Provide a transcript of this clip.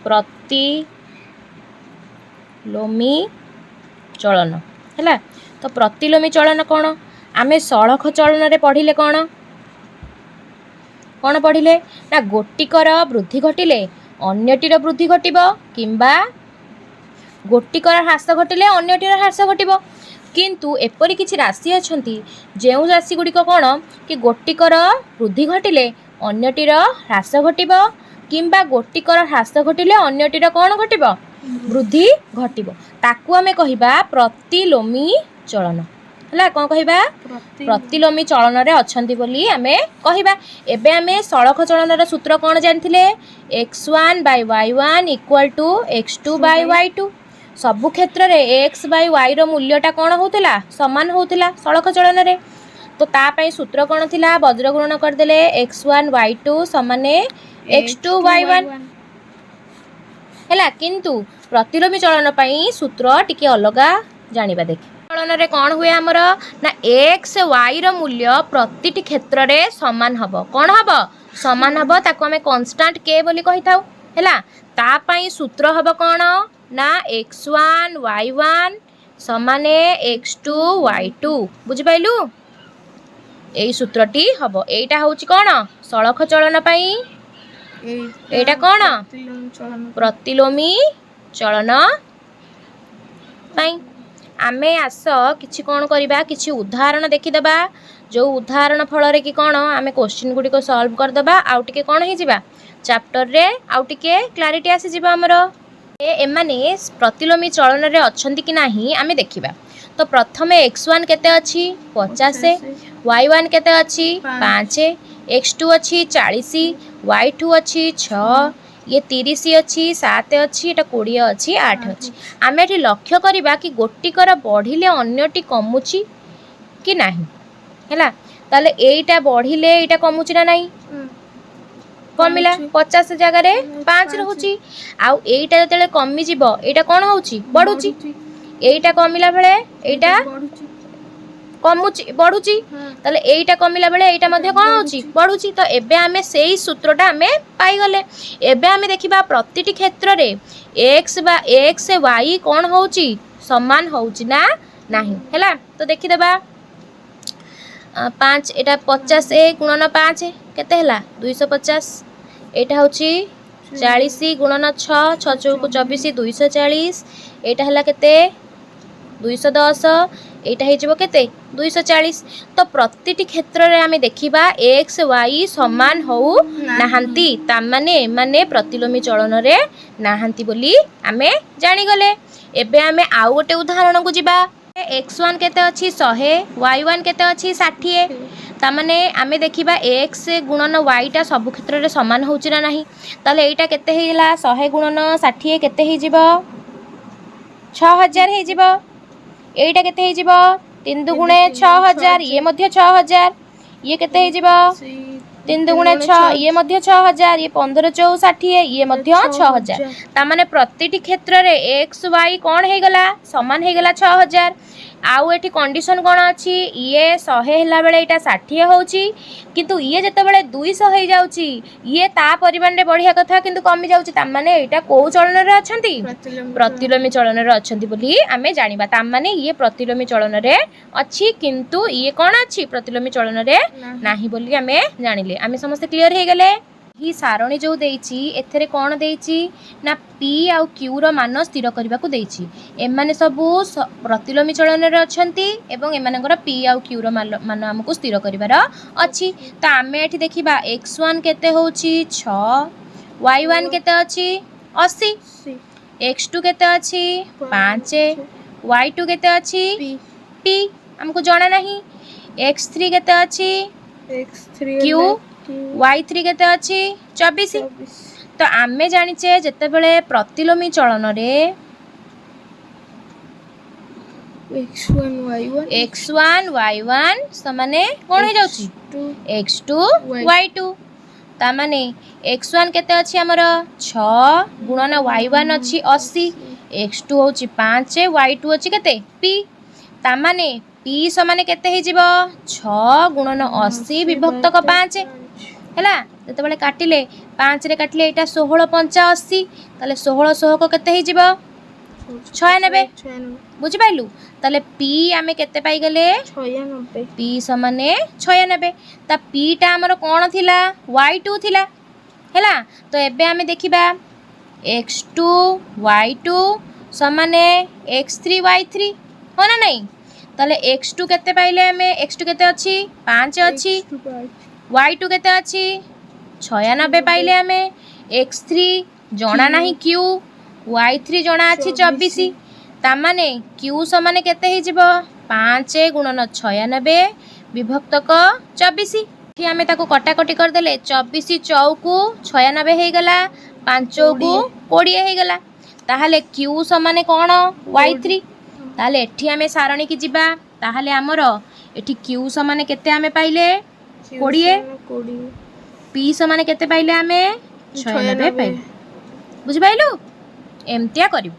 ପ୍ରତିଲୋମୀ ଚଳନ ହେଲା। ତ ପ୍ରତିଲୋମୀ ଚଳନ କ'ଣ? ଆମେ ସଳଖ ଚଳନରେ ପଢ଼ିଲେ କ'ଣ କ'ଣ ପଢ଼ିଲେ ନା, ଗୋଟିକର ବୃଦ୍ଧି ଘଟିଲେ ଅନ୍ୟଟିର ବୃଦ୍ଧି ଘଟିବ କିମ୍ବା ଗୋଟିକର ହ୍ରାସ ଘଟିଲେ ଅନ୍ୟଟିର ହ୍ରାସ ଘଟିବ। କିନ୍ତୁ ଏପରି କିଛି ରାଶି ଅଛନ୍ତି, ଯେଉଁ ରାଶି ଗୁଡ଼ିକ କ'ଣ କି ଗୋଟିକର ବୃଦ୍ଧି ଘଟିଲେ ଅନ୍ୟଟିର ହ୍ରାସ ଘଟିବ କିମ୍ବା ଗୋଟିକର ହ୍ରାସ ଘଟିଲେ ଅନ୍ୟଟିର କ'ଣ ଘଟିବ? ବୃଦ୍ଧି ଘଟିବ। ତାକୁ ଆମେ କହିବା ପ୍ରତିଲୋମୀ ଚଳନ। ହେଲା, କ'ଣ କହିବା? ପ୍ରତିଲୋମୀ ଚଳନରେ ଅଛନ୍ତି ବୋଲି ଆମେ କହିବା। ଏବେ ଆମେ ସଳଖ ଚଳନର ସୂତ୍ର କ'ଣ ଜାଣିଥିଲେ? X1 by Y1 equal to X2 by Y2। ସବୁ କ୍ଷେତ୍ରରେ ଏକ୍ସ ବାଇ ୱାଇର ମୂଲ୍ୟଟା କ'ଣ ହେଉଥିଲା? ସମାନ ହେଉଥିଲା ସଳଖ ଚଳନରେ। ତ ତା ପାଇଁ ସୂତ୍ର କ'ଣ ଥିଲା? ବଜ୍ର ଗୁଣନ କରିଦେଲେ ଏକ୍ସ ୱାନ୍ ୱାଇ ଟୁ ସମାନେ ଏକ୍ସ ଟୁ ୱାଇ ୱାନ୍ ହେଲା। କିନ୍ତୁ ପ୍ରତିଲୋମୀ ଚଳନ ପାଇଁ ସୂତ୍ର ଟିକେ ଅଲଗା, ଜାଣିବା। ଦେଖେ, ଚଳନରେ କ'ଣ ହୁଏ ଆମର ନା ଏକ୍ସ ୱାଇର ମୂଲ୍ୟ ପ୍ରତିଟି କ୍ଷେତ୍ରରେ ସମାନ ହେବ। କ'ଣ ହେବ? ସମାନ ହେବ। ତାକୁ ଆମେ କନଷ୍ଟାଣ୍ଟ କେ ବୋଲି କହିଥାଉ। ହେଲା, ତା ପାଇଁ ସୂତ୍ର ହେବ କ'ଣ ନା ଏକ୍ସ ୱାନ୍ ୱାଇ ୱାନ୍ ସମାନେ ଏକ୍ସ ଟୁ ୱାଇ ଟୁ। ବୁଝିପାରିଲୁ? ଏଇ ସୂତ୍ରଟି ହେବ। ଏଇଟା ହେଉଛି କ'ଣ? ସଳଖ ଚଳନ ପାଇଁ। ଏଇଟା କ'ଣ? ପ୍ରତିଲୋମୀ ଚଳନ ପାଇଁ। ଆମେ ଆସ କିଛି କ'ଣ କରିବା, କିଛି ଉଦାହରଣ ଦେଖିଦେବା, ଯେଉଁ ଉଦାହରଣ ଫଳରେ କି କ'ଣ ଆମେ କୋଶ୍ଚିନ୍ ଗୁଡ଼ିକ ସଲ୍ଭ କରିଦେବା ଆଉ ଟିକେ କ'ଣ ହେଇଯିବା, ଚାପ୍ଟରରେ ଆଉ ଟିକେ କ୍ଲାରିଟି ଆସିଯିବ ଆମର। ଏମାନେ ପ୍ରତିଲୋମୀ ଚଳନରେ ଅଛନ୍ତି କି ନାହିଁ ଆମେ ଦେଖିବା। ତ ପ୍ରଥମେ ଏକ୍ସ ୱାନ୍ କେତେ ଅଛି? 50। ୱାଇ ୱାନ୍ କେତେ ଅଛି? 5। ଏକ୍ସ ଟୁ ଅଛି 40, ୱାଇ ଟୁ ଅଛି 6, ଇଏ 30 ଅଛି, 7 ଅଛି, ଏଇଟା 20 ଅଛି, 8 ଅଛି। ଆମେ ଏଠି ଲକ୍ଷ୍ୟ କରିବା କି ଗୋଟିକର ବଢ଼ିଲେ ଅନ୍ୟଟି କମୁଛି କି ନାହିଁ। ହେଲା, ତାହେଲେ ଏଇଟା ବଢ଼ିଲେ ଏଇଟା କମୁଛି ନା ନାହିଁ? କମିଲା। 50 ଜାଗାରେ 5 ରହୁଛି। ଆଉ ଏଇଟା ଯେତେବେଳେ କମିଯିବ, ଏଇଟା କ'ଣ ହେଉଛି? ବଢ଼ୁଛି। ଏଇଟା କମିଲା ବେଳେ ଏଇଟା କମୁଛି, ବଢ଼ୁଛି। ତାହେଲେ ଏଇଟା କମିଲା ବେଳେ ଏଇଟା ମଧ୍ୟ କ'ଣ ହେଉଛି? ବଢ଼ୁଛି। ତ ଏବେ ଆମେ ସେଇ ସୂତ୍ରଟା ଆମେ ପାଇଗଲେ। ଏବେ ଆମେ ଦେଖିବା ପ୍ରତିଟି କ୍ଷେତ୍ରରେ ଏକ୍ସ ବା ଏକ୍ସ ୱାଇ କ'ଣ ହେଉଛି, ସମାନ ହେଉଛି ନା ନାହିଁ। ହେଲା, ତ ଦେଖିଦେବା। 5, ଏଇଟା 50 ଗୁଣନ 5 କେତେ ହେଲା? 250। ଏଇଟା ହେଉଛି 40 ଗୁଣନ 6, 6 ଚଉକୁ 24, 240। ଏଇଟା ହେଲା କେତେ? 210। ଏଇଟା ହେଇଯିବ କେତେ? 240। ତ ପ୍ରତିଟି କ୍ଷେତ୍ରରେ ଆମେ ଦେଖିବା ଏକ୍ସ ୱାଇ ସମାନ ହଉ ନାହାନ୍ତି। ତାମାନେ ଏମାନେ ପ୍ରତିଲୋମୀ ଚଳନରେ ନାହାନ୍ତି ବୋଲି ଆମେ ଜାଣିଗଲେ। ଏବେ ଆମେ ଆଉ ଗୋଟେ ଉଦାହରଣକୁ ଯିବା। ଏକ୍ସ ୱାନ୍ କେତେ ଅଛି? 100। ୱାଇ ୱାନ୍ କେତେ ଅଛି? 60। ତାମାନେ ଆମେ ଦେଖିବା ଏକ୍ସ ଗୁଣନ ୱାଇଟା ସବୁ କ୍ଷେତ୍ରରେ ସମାନ ହେଉଛି ନା ନାହିଁ। ତାହେଲେ ଏଇଟା କେତେ ହେଇଗଲା? 100 ଗୁଣନ 60 କେତେ ହେଇଯିବ? 6000 ହେଇଯିବ। ଏଇଟା କେତେ ହେଇଯିବ? ତିନି ଦୁଗୁଣେ 6000, ଇଏ ମଧ୍ୟ 6000। ଇଏ କେତେ ହେଇଯିବ? ତିନି ଦୁଗୁଣେ 6, ଇଏ ମଧ୍ୟ 6000। ଇଏ 15 ଚଉ 60, ଇଏ ମଧ୍ୟ 6000। ତାମାନେ ପ୍ରତିଟି କ୍ଷେତ୍ରରେ ଏକ୍ସ ୱାଇ କ'ଣ ହେଇଗଲା? ସମାନ ହେଇଗଲା, 6000। ଆଉ ଏଠି କଣ୍ଡିସନ୍ କ'ଣ ଅଛି? ଇଏ 100 ହେଲା ବେଳେ ଏଇଟା 60 ହେଉଛି, କିନ୍ତୁ ଇଏ ଯେତେବେଳେ 200 ହେଇଯାଉଛି, ଇଏ ତା ପରିମାଣରେ ବଢ଼ିବା କଥା କିନ୍ତୁ କମି ଯାଉଛି। ତାମାନେ ଏଇଟା କୋଉ ଚଳନରେ ଅଛନ୍ତି? ପ୍ରତିଲୋମୀ ଚଳନରେ ଅଛନ୍ତି ବୋଲି ଆମେ ଜାଣିବା। ତାମାନେ ଇଏ ପ୍ରତିଲୋମୀ ଚଳନରେ ଅଛି, କିନ୍ତୁ ଇଏ କ'ଣ ଅଛି? ପ୍ରତିଲୋମୀ ଚଳନରେ ନାହିଁ ବୋଲି ଆମେ ଜାଣିଲେ। ଆମେ ସମସ୍ତେ କ୍ଲିଅର ହେଇଗଲେ। ଏହି ସାରଣୀ ଯେଉଁ ଦେଇଛି, ଏଥିରେ କ'ଣ ଦେଇଛି ନା ପି ଆଉ କ୍ୟୁର ମାନ ସ୍ଥିର କରିବାକୁ ଦେଇଛି। ଏମାନେ ସବୁ ପ୍ରତିଲୋମୀ ଚଳନରେ ଅଛନ୍ତି ଏବଂ ଏମାନଙ୍କର ପି ଆଉ କ୍ୟୁର ମାନ ଆମକୁ ସ୍ଥିର କରିବାର ଅଛି। ତ ଆମେ ଏଠି ଦେଖିବା ଏକ୍ସ ୱାନ୍ କେତେ ହେଉଛି? 6। ୱାଇ ୱାନ୍ କେତେ ଅଛି? 80। ଏକ୍ସ ଟୁ କେତେ ଅଛି? 5। ୱାଇ ଟୁ କେତେ ଅଛି? ପି ଆମକୁ ଜଣା ନାହିଁ। ଏକ୍ସ ଥ୍ରୀ କେତେ ଅଛି? କ୍ୟୁ। ୱାଇ ଥ୍ରୀ କେତେ ଅଛି? 24। ତ ଆମେ ଜାଣିଛେ, ଯେତେବେଳେ ପ୍ରତିଲୋମୀ ଚଳନରେ X1 Y1 X one Y one ସମାନେ କ'ଣ ହେଇଯାଉଛି? X two Y two. ତାମାନେ ଏକ୍ସ ୱାନ୍ କେତେ ଅଛି ଆମର? 6 ଗୁଣନ ୱାଇ ୱାନ୍ ଅଛି 80, ଏକ୍ସ ଟୁ ହେଉଛି 5, ୱାଇ ଟୁ ଅଛି କେତେ? ପି। ତାମାନେ ପି ସମାନେ କେତେ ହେଇଯିବ? 6 ଗୁଣନ 80 ବିଭକ୍ତକ 5। ହେଲା, ଯେତେବେଳେ କାଟିଲେ, 5ରେ କାଟିଲେ ଏଇଟା 16 ପଞ୍ଚା 80। ତାହେଲେ 16 ଷୋହକ କେତେ ହେଇଯିବ? 96। 96। ବୁଝିପାରିଲୁ? ତାହେଲେ ପି ଆମେ କେତେ ପାଇଗଲେ? 96। ପି ସମାନେ 96। ତା ପିଟା ଆମର କ'ଣ ଥିଲା? ୱାଇ ଟୁ ଥିଲା। ହେଲା, ତ ଏବେ ଆମେ ଦେଖିବା ଏକ୍ସ ଟୁ ୱାଇ ଟୁ ସମାନେ ଏକ୍ସ ଥ୍ରୀ ୱାଇ ଥ୍ରୀ, ହଁ ନା ନାଇଁ? ତାହେଲେ ଏକ୍ସ ଟୁ କେତେ ପାଇଲେ ଆମେ? ଏକ୍ସ ଟୁ କେତେ ଅଛି? 5 ଅଛି। ୱାଇ ଟୁ କେତେ ଅଛି? 96 ପାଇଲେ ଆମେ। ଏକ୍ସ ଥ୍ରୀ ଜଣା ନାହିଁ କ୍ୟୁ, ୱାଇ ଥ୍ରୀ ଜଣା ଅଛି 24। ତାମାନେ କ୍ୟୁ ସମାନେ କେତେ ହେଇଯିବ? 5 ଗୁଣନ 96 ବିଭକ୍ତକ 24। ଏଠି ଆମେ ତାକୁ କଟାକଟି କରିଦେଲେ 24 ଚଉକୁ 96 ହେଇଗଲା, 5କୁ 20 ହେଇଗଲା। ତାହେଲେ କ୍ୟୁ ସମାନେ କ'ଣ? Y three. ତାହେଲେ ଏଠି ଆମେ ସାରଣୀକି ଯିବା। ତାହେଲେ ଆମର ଏଠି କ୍ୟୁ ସମାନେ କେତେ ଆମେ ପାଇଲେ? 20। 20। ପି ସମାନେ କେତେ ପାଇଲେ ଆମେ? 96 ପାଇଲେ। ବୁଝିପାରିଲୁ? ଏମିତିଆ କରିବୁ।